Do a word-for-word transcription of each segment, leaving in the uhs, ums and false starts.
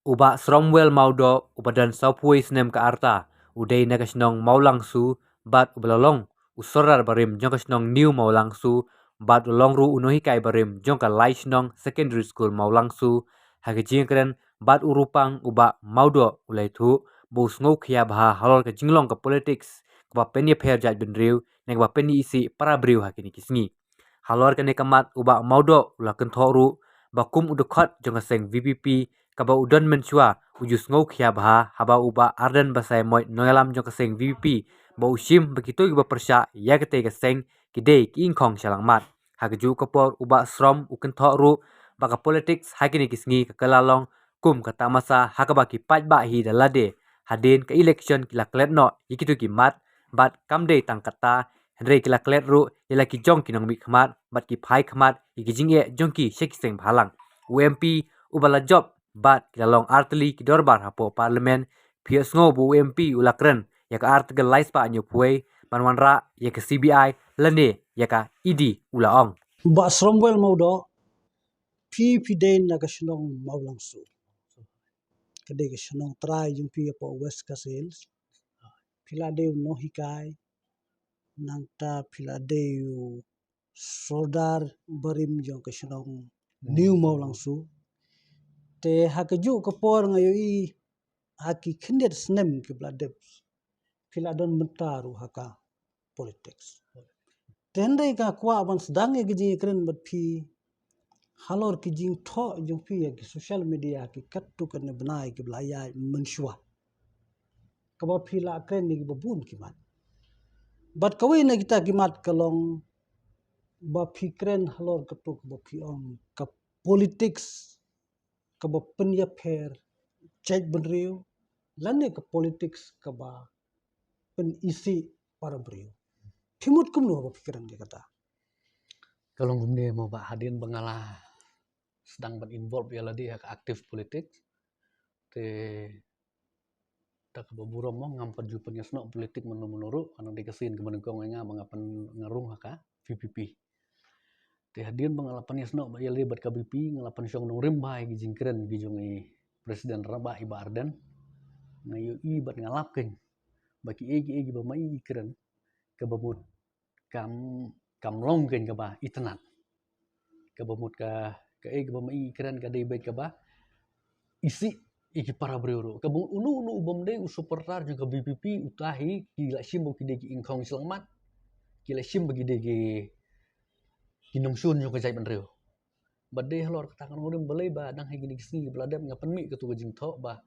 U Bah Sromwell Mawdoh, uba don sawphew snem ka rta, u dei na ka shnong Mawlangsu, bad uba la long u sordar barim jong ka shnong New Mawlangsu, bad u long ruh u nonghikai barim jong ka Lai Shnong Secondary School Mawlangsu. Ha ka jingkren bad u Rupang, u Bah Mawdoh u la ïathuh ba u sngewkhia bha halor ka jinglong ka politics kaba pynïapher jaitbynriew ne kaba pynïaisih para briew ha kine ki sngi. Halor kane ka mat, u Bah Mawdoh u la kynthoh ruh ba kum u dkhot jong ka seng V P P kaba u don mynshuwa, u ju sngewkhia bha haba u Bah Ardent Basaiawmoit, nongïalam jong ka seng V P P, ba u shim ba kito kiba pyrshah ïa katei ka seng ki dei ki ingkhong shyllangmat. Ha kajuh ka por, u Bah Srom u kynthoh ruh ba ka politics ha kine ki sngi ka kylla long kum ka tamasa ha kaba ki paidbah hi da lade. Hadien ka election ki la klet noh ïa kito ki mat, bad kam dei tang katta, hynrei ki la klet ruh ïa la ki jong ki nongmihkhmat bad ki phai khmat ïa ki jingeh jong ki sha ki seng bhalang. U M P uba la jop bad ki la long artylli ki dorbar hapoh Parliament, phi ïohsngew ba u M P u la kren ïa ka Article lai spah hynñiewphew wei ban wanrah ïa ka C B I lane ïa ka E D, u la ong. Bah Sromwell Mawdoh, phi phi dei na ka shnong Mawlangsu. Ka dei ka shnong trai jong phi hapoh West Khasi Hills. Phi la dei u nonghikai, nangta phi la dei u sordar barim jong ka shnong New Mawlangsu. Te ha kajuh ka por nga ïohi ha ki khyndiat snem kiba la dep, phi la don bynta ruh ha ka politics. Te hynrei nga kwah ban sdang ïa ka jingïakren bad phi halor ki jingthoh jong phi ha ki social media, ki katto katne bnai kiba la ïaid mynshuwa, kaba phi la kren ïa kiba bun ki mat. Bad kawei na kita ki mat ka long ba phi kren halor kato kaba phi ong ka politics kaba pynïapher jaitbynriew, lane ka politics kaba pynïaisih para briew. Phi mut kumno ba phi kren ïa kata? Ka long kumne mo, bah, hadien ba nga la sdang ban involve ïa lade ha ka active politics, te da kaba burom mo, ngam pat ju pynïasnoh politik mynno mynno ruh, ka dang dei ka sien kaba nyngkong ïa nga ba nga pyn, nga rung ha ka V P P. Te hadien ba nga la pynïasnoh ïa lade bad ka V P P, nga la pynshong nongrim bha ïa ki jingkren ki jong i President Rangbah, i Bah Ardent. Nga ïohi bad nga lap keiñ ba kiei kiei kiba ma i i kren, kaba mut kam, kam long keiñ kaba itynnad. Kaba mut ka, kaei kaba ma i i kren ka dei beit kaba isih ïa ki para briew ruh. Kaba mut uno uno u bym dei u supporter jong ka V P P, uta hi ki la shim ba ki dei ki ingkhong shyllangmat, ki la shim ba ki dei ki, ki nongshun jong ka jaitbynriew. Bad dei halor kata ka nongrim balei ba dang ha kine ki sngi kiba la dep nga pynmih kato ka jingthoh ba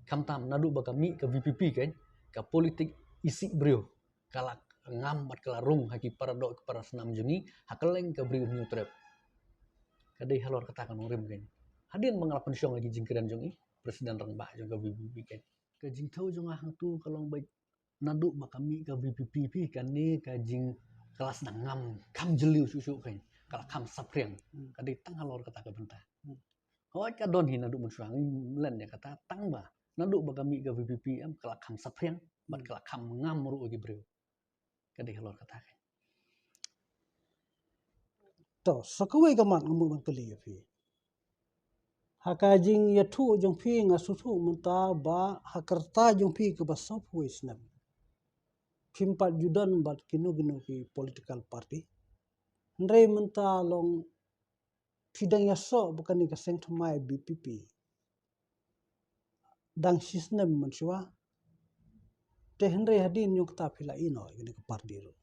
khamtam naduh ba ka mih ka V P P keiñ, ka politik isih briew ka la ngam bad ka la rung ha ki para doh ki para snam jong ngi ha kylleng ka Bri u Hynñiewtrep. Ka dei halor kata ka nongrim keiñ. Hadien ba nga la pynshong ïa ki jingkren jong i President Rangbah jong ka V P P keiñ, ka jingthew jong nga hangto ka long ba naduh ba ka mih ka V P P phi, kane ka jing, ka la sdang ngam, kham jylliew shuh shuh keiñ, ka la kham saphriang. Hmm. Ka dei tang halor kata ka bynta. Hmm. Hooid ka don hi naduh mynshuwa, ngim len ïa kata, tang ba naduh ba ka mih ka V P P em, ka la kham saphriang bad ka la kham ngam ruh ïa ki briew. Ka dei halor kata keiñ. To, sa kawei ka mat nga mut ban kylli ïa phi. Ha ka jingïathuh jong phi nga sngewthuh mynta ba ha ka rta jong phi kaba sawphew wei snem, phim pat ju don bad kino kino ki political party. Hynrei mynta long phi dang ïasoh bad kane ka seng thymmai V P P dang shisnem mynshuwa. Te hynrei hadien jong kata phi la ïehnoh ïa kane ka party ruh.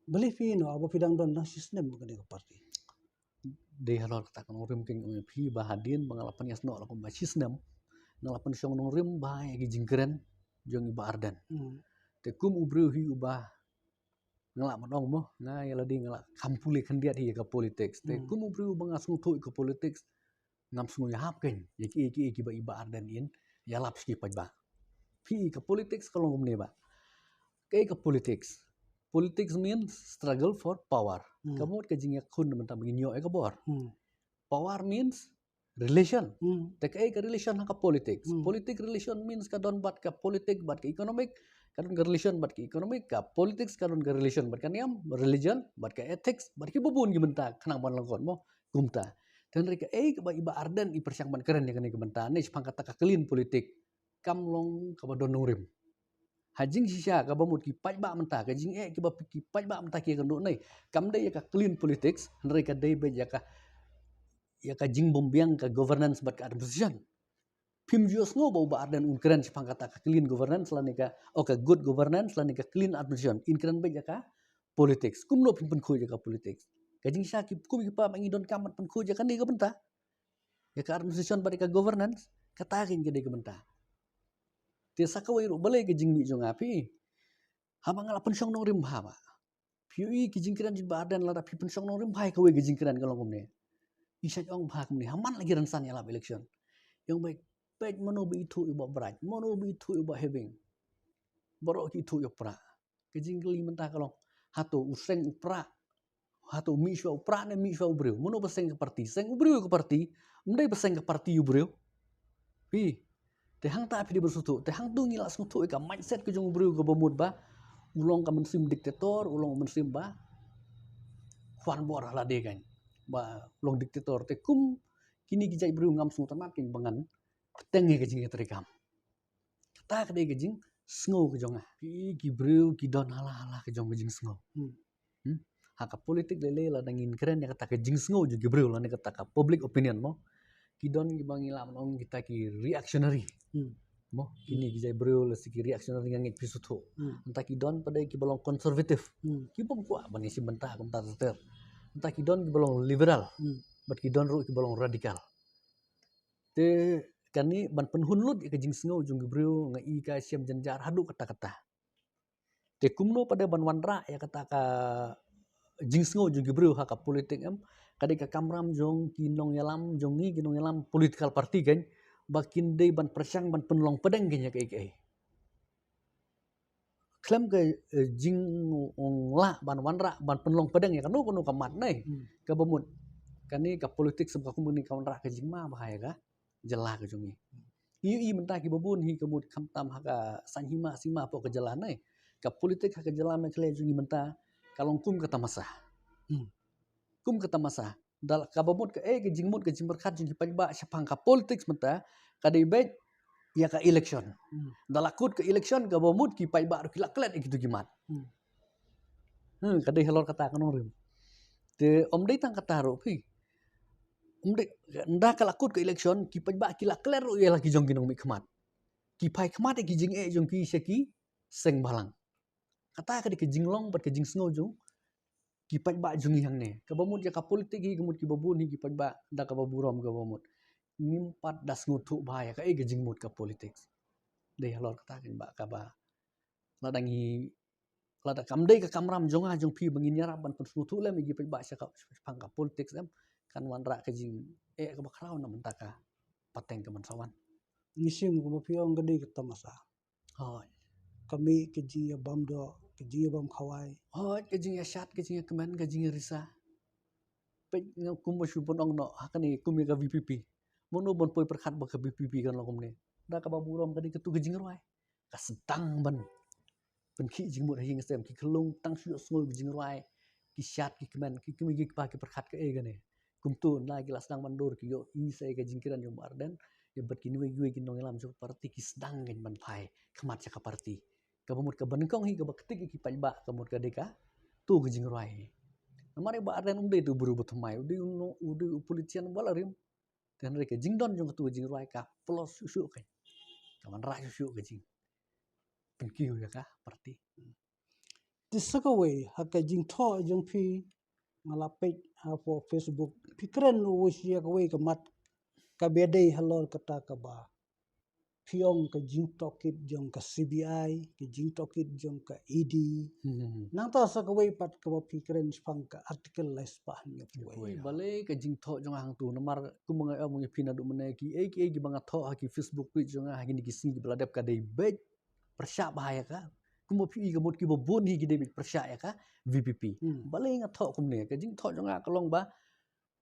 Balei phi ïehnoh haba phi dang don dang shisnem bad kane ka party? Dei halor kata ka nongrim keiñ, ong ïa phi ba hadien ba nga la pynïasnoh la kumba shisnem, nga la pynshong nongrim bha ïa ki jingkren jong i Bah Ardent. Hmm. Te kum u briew hi uba, nga lah ban ong mo, nga ïa lade nga la kham pule khyndiat hi ïa ka politics. Te, hmm, kum u briew ba nga sngewthuh ïa ka politics, ngam sngew ïahap keiñ ïa kiei kiei kiba i Bah Ardent in ïalap sha ki paidbah. Phi, ka politics ka long kumne bah. Kaei ka politics? Politics means struggle for power. Hmm. Ka mut ka jingïakhun na bynta ba ngin ïoh ïa ka bor. Hmm. Power means relation. Hmm. Te kaei ka relation ha ka politics? Hmm. Politic relation means ka don bad ka politic bad ka economic, ka don ka relation bad ka economic, ka politics ka don ka relation bad ka niam, religion, bad ka ethics, bad kiba bun ki bynta khnang ban lyngkot mo, kumta. Te hynrei kaei kaba i Bah Ardent i pyrshang ban kren ïa kane ka bynta ne shaphang kata ka clean politik, kam long kaba don nongrim. Ha jingshisha kaba mut ki paidbah mynta, ka jingeh kiba ki paidbah mynta ki ïakynduh ne, kam dei ïa ka clean politics, hynrei ka dei beit ïa ka, ïa ka jingbymbiang ka governance bad ka administration. Phim ju sngew ba u Bah Ardent un kren shaphang kata ka clean governance lane ka, oh, ka good governance lane ka clean administration. In kren beit ïa ka politics. Kumno phim pynkhuid ïa ka politics? Ka jingshisha ki, kum ki paidbah ngi donkam ban pynkhuid ïa kane ka bynta, ïa ka administration bad ïa ka governance. Kata ka dei ka bynta. Te sa kawei ruh balei ka jingmih jong nga phi, haba nga la pynshong nongrim bha, phi ïohi ki jingkren jong Bah Ardent, lada phi pynshong nongrim bha ïa kawei ka jingkren ka long kumne. I shait ong bha kumne, ha man la ki rynsan ïalap election, i ong beit, beit mano ba ithuh ïa u Bah Bright, mano ba ithuh ïa u Bah Heping. Baroh ki ithuh ïa u Prah. Ka jingkylli mynta ka long, hato u seng u Prah, hato mih shuwa u Prah ne mih shuwa u briew? Mano ba seng ka parti? Seng u briew ka parti. Ym dei ba seng ka parti u briew. Phi, te hangta phi dei ban sngewthuh. Te hangtu ngi la sngewthuh ïa ka mindset ka jong u briew kaba mut ba u long ka mynsiem dictator, u long mynsiem ba khwan bor ha lade kan, ba u long dictator. Te kum kine ki jait briew ngam sngewtynnat kan ba ngan bteng ïa ka jingïatreikam. Kata ka dei ka jingsngew ka jong nga. Ki, ki briew ki don hala hala ka jong ka jingsngew. Hmm. Hmm? Ha ka politik lei lei lada ngin kren ïa kata ka jingsngew jong ki briew lane kata ka public opinion mo, ki don kiba ngi lah ban ong kita ki reactionary. Hmm. Mo, kine ki jait briew lehse ki reactionary, nga ngeit phi sngewthuh. Hmm. Nangta ki don pat de kiba long conservative. Hmm. Ki bym kwah ban ïashim bynta kumta ter ter. Nangta ki don kiba long liberal. Hmm. Bad ki don ruh kiba long radical. Te kane ban pynhun lut ïa ka jingsngew jong ki briew, nga i ka shem jynjar haduh katta katta. Te kumno pat de ban wanrah ïa kata ka jingsngew jong ki briew ha ka politik em? Ka dei ka kamram jong ki nongïalam jong ngi, ki nongïalam political party kan, ba kin dei ban pyrshang ban pynlong pdeng kan ïa kaei kaei. Khlem ka, eh, jingong lah ban wanrah ban pynlong pdeng ïa kano kano ka mat ne. Hmm. Kaba mut kane ka politik sngewbha kum kane ka wanrah ka jingma bha ïa ka jylla ka jong ngi. Ïohi mynta kiba bun hi ka mut khamtam ha ka saiñ hima sima hapoh ka jylla ne, ka politik ha ka jylla Meghalaya jong ngi mynta ka long kum ka tamasa. Hmm. Kum ka tamasa. Da la kaba mut kaei ka jingmut ka jingpyrkhat jong ki paidbah shaphang ka politics mynta, ka dei beit ïa ka election. Hmm. Da la kut ka election kaba mut ki paidbah ruh ki la klet ïa kitu ki mat. Hmm. Hmm, ka dei halor kata ka nongrim. Te ym dei tang kata ruh phi. Ym dei, ynda ka la kut ka election, ki paidbah ki la klet ruh ïa la ki jong ki nongmihkhmat. Ki phai khmat ïa ki jingeh jong ki sha ki seng bhalang. Kata ka dei ka jinglong bad ka jingsngew jong ki paidbah jong ngi hangne. Kaba mut ïa ka politik hi ka mut kiba bun hi ki paidbah da kaba burom kaba mut ngim pat da sngewthuh bha ïa kaei ka jingmut ka politics. Dei halor kata kan ba kaba lada ngi, lada kam dei ka kamram jong nga jong phi ba ngin ïarap ban pynsngewthuh lem ïa ki paidbah sha ka, shaphang ka politics em, kan wanrah ka jingeh kaba khraw na bynta ka pateng kaban sa wan. Ngi shim kumba phi ong ka dei ka tamasa. Hooid. Ka mih ka jingïabam doh, ka jingïabam khawai. Hooid, ka jingïashad, ka jingïakmen, ka jingïarisa. Peit nga kumba shu pynong noh ha kane kum ïa ka V P P. Mano ban poi pyrkhat ba ka V P P kan long kumne? Da kaba burom ka dei katu ka jingrwai. Ka sdang ban pynkhih jingmut ha ïing ha sem, ki khyllung tang shu ïohsngew ki jingrwai, ki shad ki kmen, ki kmie ki kpa ki pyrkhat kaei kane. Kumtu na ki la sdang ban dur ki ïohi sa ïa ka jingkren jong Bah Ardent, ïa bad kiwei kiwei ki nongïalam jong ka party ki sdang kan ban phai khmat sha ka party. Kaba mut kaba nyngkong hi kaba ktik ïa ki paidbah ka mut ka dei katu ka jingrwai hi. Namar ïa Bah Ardent um dei tu u briew ba thymmai, u dei u no-, u dei u politician ba la rim. Te hynrei ka jingdon jong katu ka jingrwai ka plos shuh shuh ka, ka wanrah shuh shuh ka jingpynkiew ïa ka party. Te sa kawei ha ka jingthoh jong phi, nga la peit hapoh Facebook, phi kren uwei shi ïa kawei ka mat kaba dei halor kata kaba phi ong ka jingtohkit jong ka C B I, ka jingtohkit jong ka E D. Hmm. Nangta sa kawei pat kaba phi kren shaphang ka Article lai spah hynñiewphew wei. Balei ka jingthoh jong nga hangtu, namar kumba nga ong ïa phi naduh mynne, kiei kiei kiba nga thoh ha ki Facebook page jong nga ha kine ki sngi kiba la dep ka dei beit pyrshah bha ïa ka. Kumba phi i ka mut kiba bun hi ki dei beit pyrshah ïa ka V P P. Hmm. Balei nga thoh kumne? Ka jingthoh jong nga ka long ba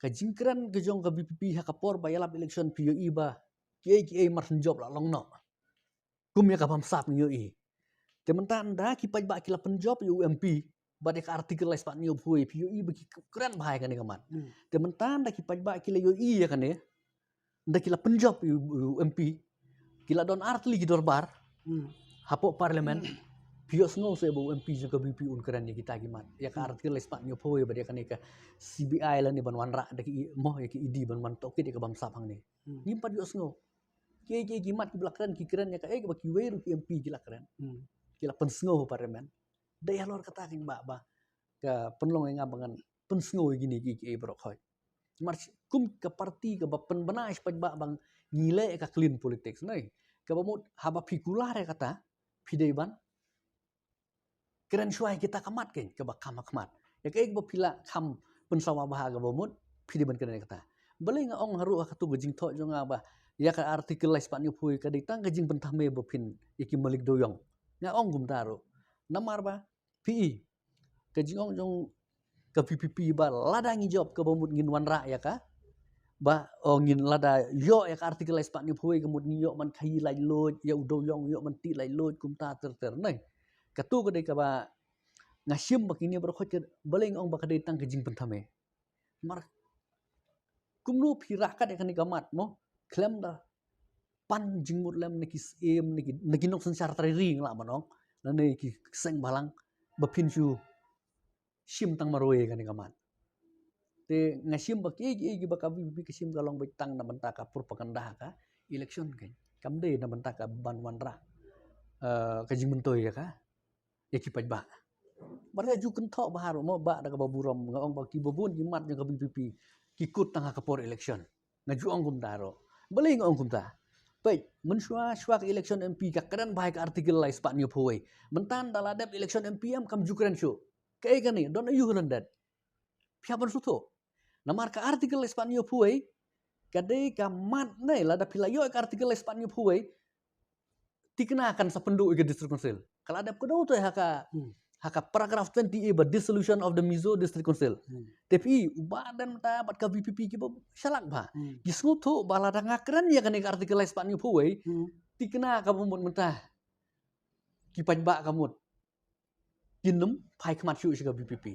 ka jingkren ka jong ka V P P ha ka por ba ïalap election phi ïohi ba kiei kiei mar synjop la long noh. Kum ïa ka bamsap ngi ïohi. Te mynta ynda ki paidbah ki la pynjop ïa u M P, Bad ïa ka Article lai spah hynñiew phew wei, phi ïohi ba ki kren bha ïa kane ka mat. Hmm. Te mynta da ki paidbah ki la ïohi ïa kane, da ki la pynjop ïa u, ïa u M P, ki la don ar tylli ki dorbar, hmm, hapoh Parliament, phi ïohsngew se ba u M P jong ka V P P un kren ïa kita ki mat. Ïa ka, hmm, Article lai spah hynñiew phew wei bad ïa kane ka C B I lane ban wanrah da ki, mo, ïa ki E D ban, ban tohkit ïa ka bamsap hangne. Hmm. Ngim pat ïohsngew. Ki, ki, ki mat kiba la kren, ki kren ïa kaei kaba kiwei ruh ki M P ki la kren. Hmm. Ki la pynsngew ha Parliament. Dei halor kata kaba, ba ka pynlong ïa nga ba ngan pynsngew ïa kine ki, ki, baroh khoit. Namar kum ka party kaba pynbna ïa u paidbah ba ngi leh ïa ka clean politics, ne. Kaba mut haba phi kular ïa kata, phi dei ban kren shuwa ïa kita ki mat, keiñ kaba kham ha khmat. Ïa kaei kaba phi la kham pynsawa bha, kaba mut phi dei ban kren ïa kata. Balei nga ong haduh ha katto ka jingthoh jong nga ba ïa ka Article lai spah hynñiew phew wei ka dei tang ka jingpynthame ba phin ïa ki malik dewïong. Nga ong kumta ruh. Namar ba phi i, ka jingong jong ka V P P ba lada ngi jop, kaba mut ngin wanrah ïa ka, ba, o, ngin lada ïoh ïa ka Article lai spah hynñiew phew wei, ka mut ngi ïoh ban khaïi laitluid, ïa u dewïong ïoh ban tih laitluid, kumta ter ter, ne. Katto ka dei kaba nga shim ba kine baroh khoit ka, balei nga ong ba ka dei tang ka jingpynthame. Namar kumno phi rah kat ïa kane ka mat, mo, khlem da pan jingmut lem na ki syiem, na ki, na ki nongsynshar trai ri, nga lah ban ong, lane ki seng bhalang, ba phin shu shim tang marwei ïa kane ka mat. Te nga shim ba ki, ki, kiba ka V P P ka shim ka long beit tang na bynta ka propaganda ha ka election, keiñ. Kam dei na bynta ka ban wanrah, eh, ka jingmyntoi ïa ka, ïa ki paidbah. Bad nga ju kynthoh bha ruh, mo, ba da kaba burom nga ong ba kiba bun ki mat jong ka V P P ki kut tang ha ka por election. Nga ju ong kumta ruh. Balei nga ong kumta? Peit, mynshuwa, shuwa ka election M P ka kren bha ïa ka Article lai spah hynñiew phew wei. Mynta da la dep election M P em, kam ju kren shuh. Kaei kane, don aïu ha lyndet? Phi hap ban sngewthuh. Namar ka Article lai spah hynñiew phew wei ka dei ka mat, ne, lada phi la ïoh ka Article lai spah hynñiew phew wei, thikna kan sa pynduh ïa ka District Council. Ka la dep kdew te ha ka, hmm, ha ka paragraph twenty A ba dissolution of the Mizo District Council. Hmm. Te phi, u Bah Ardent mynta bad ka V P P kiba shalak bha, hmm, ki sngewthuh ba lada nga kren ïa kane ka Article lai spah hynñiew phew wei, hmm, thikna kaba mut mynta ki paidbah ka mut kin ym phai khmat shuh sha ka V P P.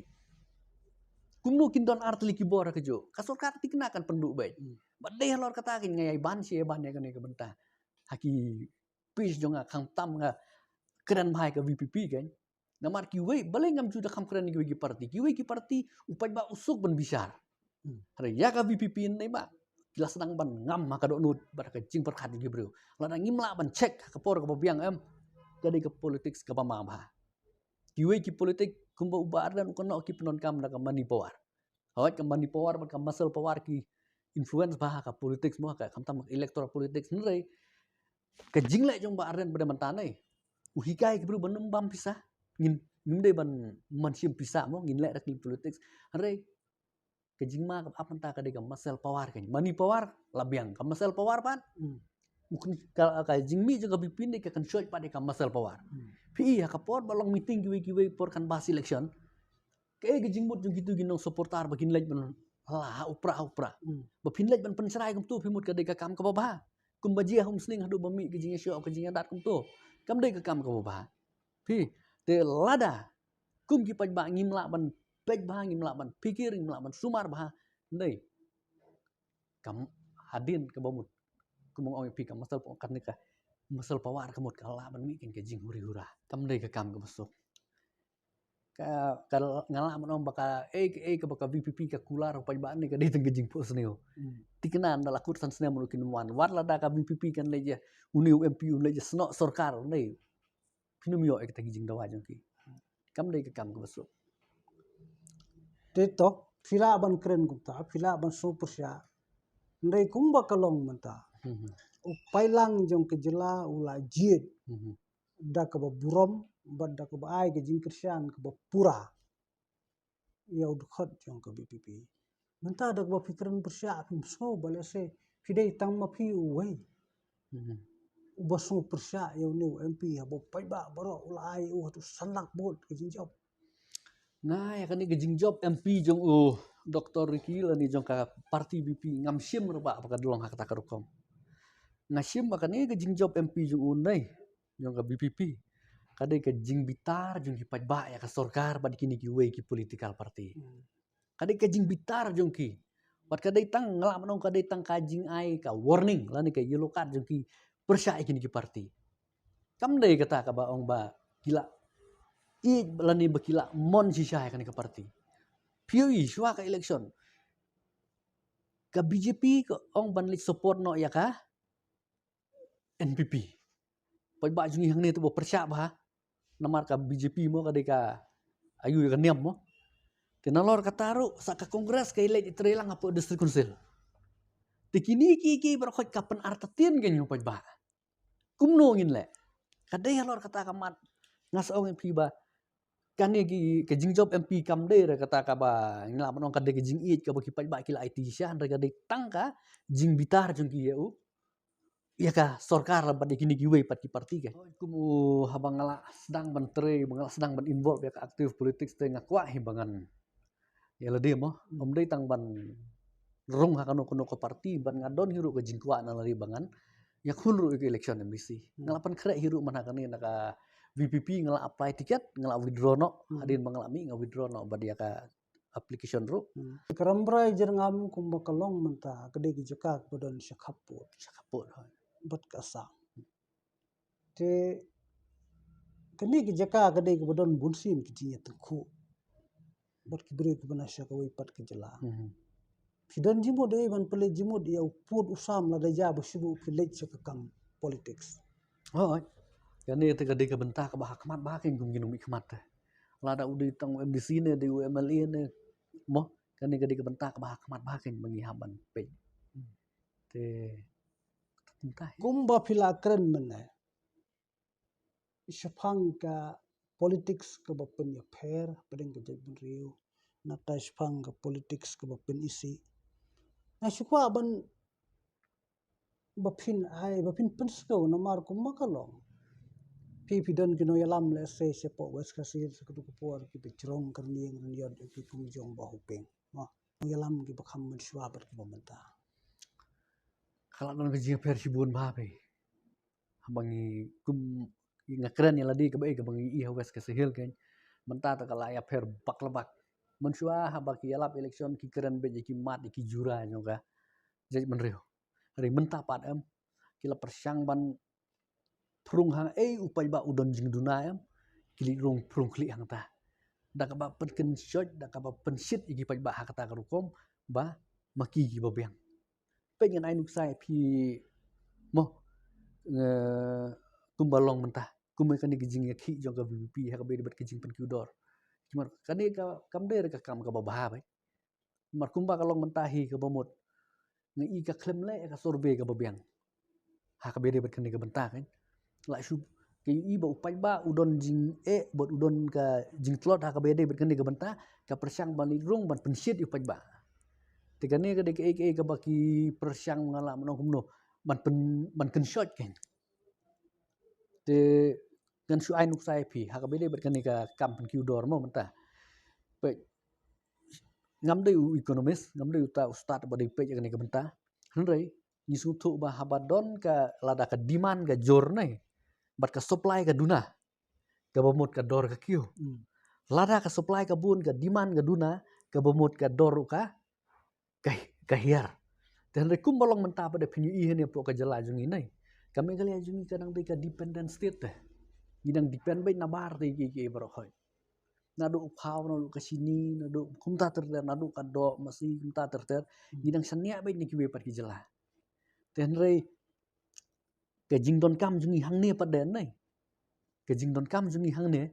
Kumno kin don ar tylli ki bor ha kajuh? Ka sorkar thikna kan pynduh beit. Hmm. Bad dei halor kata keiñ nga ïai ban shi ïai ban ïa kane ka bynta ha ki page jong nga, khamtam nga kren bha ïa ka V P P keiñ. Namar kiwei, balei ngam ju da kham kren ïa kiwei ki party? Kiwei ki party u paidbah u suk ban bishar. Hmm. Hynrei ïa ka V P P ne ba ki la sdang ban ngam ha ka dohnud bad ha ka jingpyrkhat jong ki briew. Lada ngim lah ban check ha ka por kaba biang, em, ka dei ka politics kaba ma bha. Kiwei ki politik kumba u Bah Ardent u kynnoh ki pyndonkam da ka money power. Hooid, ka money power bad ka muscle power ki influence bha ha ka politics, mo, ha ka, khamtam electoral politics, hynrei ka jingleh jong u Bah Ardent ba dei mynta ne, u hikai ki briew ban ym bam pisa. Ngin, ngim dei ban, ban shim pisa, mo, ngin leh da ka politics. Hynrei ka jingma kaba ap mynta ka dei ka muscle power, ka money power la biang, ka muscle power pat. Hmm. U kyn-, ka, ka jingmih jong ka V P P ne ka kynshoit pat ïa ka muscle power. Hmm. Phi i ha ka por ba long meeting kiwei kiwei por canvass election, kaei ka jingmut jong kito ki nong supporter ba kin leit ban la ha u prah ha u prah? Hmm. Ba phin leit ban pynshrai kumto, phi mut ka dei ka kam kaba bha? Kumba jia ha Umsning haduh ba mih ka jingïashoh ka jingïadat kumto, kam dei ka kam kaba bha. Phi, te lada kum ki paidbah ngim lah ban peit bha, ngim lah ban phikir, ngim lah ban sumar bha, dei kam hadien kaba mut, kum ong ïa phi, ka muscle power, kane ka muscle power ka mut ka lah ban mih keiñ ka jinghuri hura. Kam dei ka kam kaba suk. Ka, ka, nga lah ban ong ba kaei kaei kaba ka V P P ka kular ha u paidbah ne ka dei tang ka jingphohsniew. Hmm. Thikna ynda la kut san snem ruh kin ym wan. Wat lada ka V P P kan leit ïa, une u M P un leit ïasnoh sorkar, ne phin ym ïoh ïa kita ki jingdawa jong ki. Kam dei ka kam kaba suk. Te to, phi lah ban kren kumta, phi lah ban sngewpyrshah. Hynrei kumba ka long mynta, hmm, u paidlang jong ka jylla u la jied, hmm, da kaba burom bad da kaba ai ka jingkyrshan kaba pura ïa u dkhot jong ka V P P. Mynta da kaba phi kren pyrshah, phim sngew ba lehse phi dei tang ma phi uwei, hmm, uba sngewpyrshah ïa une u M P, haba u paidbah baroh u la ai ïa u haduh san lak vote ka jingjop. Nga, ïa kane ka jingjop M P jong u Doctor Ricky lane jong ka party V P P ngam shim ruh ba ka long ha kata ka rukom. Nga shim ba kane ka jingjop M P jong u ne, jong ka V P P, Ka dei ka jingbitar jong ki paidbah ïa ka sorkar bad kine kiwei ki political party. Hmm. Ka dei ka jingbitar jong ki. Bad ka dei tang, nga lah ban ong ka dei tang ka jingai ka warning lane ka yellow card jong ki pyrshah ïa kine ki party. Kam dei kata kaba ong ba ki la ïeit lane ba ki la mon shisha ïa kane ka party. Phi ïohi shuwa ka election, ka B J P ka ong ban leit support noh ïa ka N P P. Paidbah jong ngi hangne te ba pyrshah bha. Namar ka B J P mo ka dei ka aiu ïa ka niam mo. Te nalor kata ruh sa ka Congress ka leit trei lang hapoh District Council. Te kine ki, ki baroh khoit ka pynartatien ka ïa u paidbah. Kumno ngin leh? Ka dei halor kata ka mat, nga sa ong ïa phi ba kane ki, ka jingjop M P kam dei re kata kaba ngi lah ban ong ka dei ka jingïeit kaba ki paidbah ki la aiti shisha, hynrei ka dei tang ka jingbitar jong ki ïa u, ïa ka sorkar bad ïa kine kiwei pat ki party. Ka kum u, haba nga la sdang ban trei, ba nga la sdang ban involve ïa ka active politics te nga kwah hi ba ngan ïa lade mo, ym dei tang ban rung ha kano kano ka party, bad nga don hi ruh ka jingkwah na lade ba ngan ïakhun ruh ïa ka election M D C. Hmm. Nga la pynkhreh hi ruh man ha kane na ka V P P, nga la apply ticket, nga la withdraw noh. Hmm. Hadien ba nga la mih nga withdraw noh bad ïa ka application ruh. Hmm. Ka Rambrai Jyrngam kumba ka long mynta ka dei ka jaka kaba don sha khappud. Sha khappud, hooid. Bad ka sang. Te kane ka jaka ka dei kaba don bunsien ki jingïatyngkhuh bad ki briew kiba na sha kawei pat ka jylla. Mhm. Phi don jingmut ei ban pynleit jingmut ïa u pud u sam lada jia ba shu phi leit sha ka kam politics? Hooid. Kane te ka dei ka bynta kaba ha khmat bha kein kum ki nongmihkhmat te. Lada u dei tang u M D C ne, dei u M L A ne, mo, kane ka dei ka bynta kaba ha khmat bha kein ba ngi hap ban peit. Te kumba phi la kren mynne shaphang ka politics kaba pynïapher hapdeng ka jaitbynriew, nangta shaphang ka politics kaba pynisih. Nga shu kwah ban, ba phin ai, ba phin pynsngew namar kumba ka long, phi, phi don ki nongïalam lehse shapoh West Khasi Hills, sa katu ka por kiba jrong kyrniang rynïot ïa ki kum jong Bah Hoping. Mo, nongïalam kiba kham mynshuwa bad kiba mynta. Ka la don ka jingïapher shibun bha phi. Haba ngi kum, nga kren ïa lade kaba ei kaba ngi ïohi ha West Khasi Hills kein. Mynta te ka la ïapher bak la bak. Mynshuwa haba ki ïalap election ki kren beit ïa ki mat ïa ki jura jong ka jaitbynriew. Hynrei mynta pat em, ki la pyrshang ban phrung hangei u paidbah u don jingduna em, ki leit rung phrung khlieh hangta. Da kaba pynkynshoit, da kaba pynshit ïa ki paidbah ha kata ka rukom ba ma ki kiba biang. Peit ngan ai nuksa ïa phi mo, eh, kumba long mynta. Kumba kane ka jingïakhih jong ka V P P ha kaba ïadei bad ka jingpynkiew dor. Kumar kane ka kam dei re ka kam kaba bha bha. Mar kumba ka long mynta hi kaba mut nga i ka khlem leh ka survey kaba biang. Ha kaba ïadei bad kane ka bynta kein. La shu ka i ba u paidbah u don jingeh bad u don ka jingtlot ha kaba ïadei bad kane ka bynta, ka pyrshang ban leit rung ban pynshit ïa u paidbah. Te kane ka dei kaei kaei kaba ki pyrshang nga lah ban ong kumno ban pyn, ban kynshoit kein. Te ngan shu ai nuksa ïa phi ha kaba ïadei bad kane ka kam pynkiew dor mo mynta. Peit, ngam dei u economist, ngam dei uta u stad ba dei peit ïa kane ka bynta. Hynrei ngi sngewthuh ba haba don ka, lada ka demand ka jur ne bad ka supply ka duna, kaba mut ka dor ka kiew. Hmm. Lada ka supply ka bun, ka demand ka duna, kaba mut ka dor ruh ka, ka, ka hiar. Te hynrei kumba long mynta pat da phin ïohi hangne hapoh ka jylla jong ngi ne, ka Meghalaya jong ngi ka dang dei ka dependent state te. Ngi dang depend beit na bar te kiei kiei baroh khoit. Naduh u khaw, naduh ka shini, naduh kumta ter ter, naduh ka doh masi kumta ter ter. Hmm. Ngi dang shaniah beit na kiwei pat ki jylla. Te hynrei ka jingdonkam jong ngi hangne pat de ne, ka jingdonkam jong ngi hangne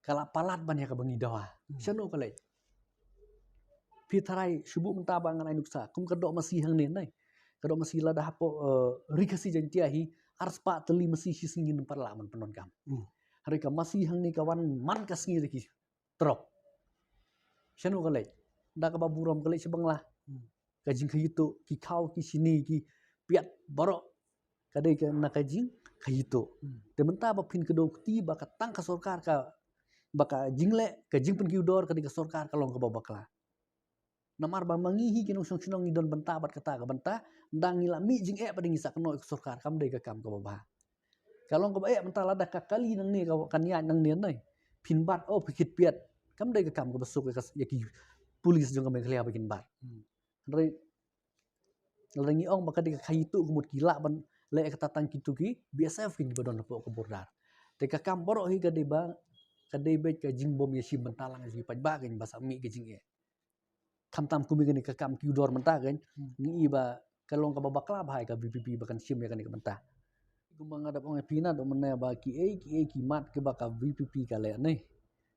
ka la palat ban ïa kaba ngi dawa. Hmm. Shano ka leit? Phi tharai shu buh mynta ba ngan ai nuksa kum ka doh masi hangne ne. Ka doh masi lada hapoh, eh, Ri Khasi Jaiñtia hi, arspah tylli masi shi sngi ngim pat lah ban pyndonkam. Hmm. Hynrei ka masi hangne ka wan man ka sngi da ki trok. Shano ka leit? Da kaba burom ka leit sha Bangla. Hmm. Ka jingkhie tuh, ki khaw, ki shini, ki piat baroh ka dei ka na ka jingkhie tuh. Hmm. Te mynta ba phin kdew kti ba ka tang ka sorkar ka, ba ka jingleh ka jingpynkiew dor ka dei ka sorkar ka long kaba bakla. Namar ba ma ngi hi ki nongshong shnong ngi don bynta bad kata ka bynta, da ngi la mih jingeh ba da ngi sa kynnoh ïa ka sorkar, kam dei ka kam kaba bha. Ka long kaba eh mynta lada ka kali nangne ka kan ïaid nangne nai. Phin bat oh phi kit piat. Kam dei ka kam kaba suk ïa ka, ïa ki police jong ka Meghalaya ba kin bat. Hmm. Hynrei lada ngi ong ba ka dei ka khaii tuh ka mut ki lah ban leh kata tang kito ki B S F kin ba don hapoh ka border. Te ka kam baroh hi ka dei ba ka dei beit ka jingbym ïashim bynta lang ïa ki paidbah kin ba sa mih ka jingeh. Khamtam kum ïa kane ka kam ki u dor mynta kan. Hmm. Ngi i ba ka long kaba bakla bha ïa ka V P P ba kan shim ïa kane ka bynta. Kumba nga dap ong ïa phi naduh mynne ba kiei kiei ki mat kiba ka V P P ka leh ne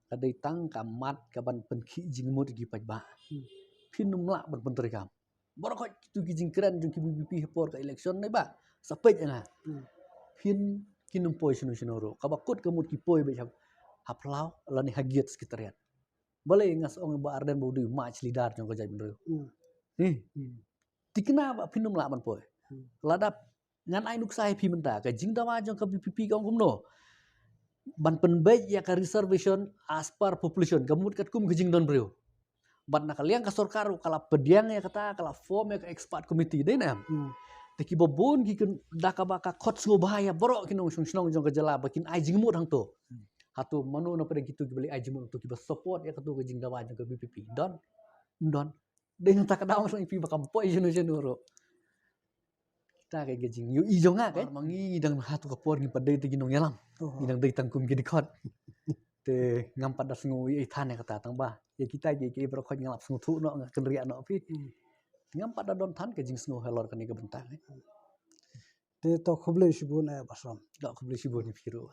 ka dei tang ka mat ka ban pynkhih jingmut ïa ki paidbah. Hmm. Phin ym lah ban pyntreikam. Baroh khoit kito ki jingkren jong ki V P P ha por ka election ne ba sa peit ïa nga. Hmm. Phin kin ym poi shano shano ruh. Kaba kut ka mut ki poi beit ha, ha phyllaw lane ha gate secretariat. Balei nga sa ong ba Ardent ba u dei u march leader jong ka jaitbynriew. Hmm. Ni. Hmm. Tikna ba phin ym lah ban poi. Hmm. Lada ngan ai nuksa ïa phi mynta ka jingdawa jong ka V P P ka ong kumno. Ban pynbeit ïa ka reservation as per population ka mut katkum ka jingdon briew. Bad na ka liang ka sorkar ka la pdiang ïa kata ka la form ïa ka expert committee dei ne em. Hmm. Te kiba bun ki kin da kaba ka khot sngewbha ïa baroh ki nongshong shnong jong ka jylla ba kin ai jingmut hangto. Hmm. Hato mano na pdeng kito kiba leh ai jingmut hangto kiba support ïa kato ka jingdawa jong ka V P P. Don. Don. Dei nangta ka daw lang phi ba kam poi shano shano ruh. Ta ka ka jingïohi jong nga ka. Ma ngi dang ha tu ka por ngi pat dei te ki nongïalam. Oh. Ngi dang dei tang kum ki dkhot. Te ngam pat da sngew ïa i than ïa kata tang ba ïa kita ki ki baroh khoit nga lap sngewthuh noh nga kynriah noh phi. Hmm. Ngam pat da don than ka jingsngew halor kane ka bynta ka. Te to khublei shibun eh Bah Som. To khublei shibun ïa phi ruh.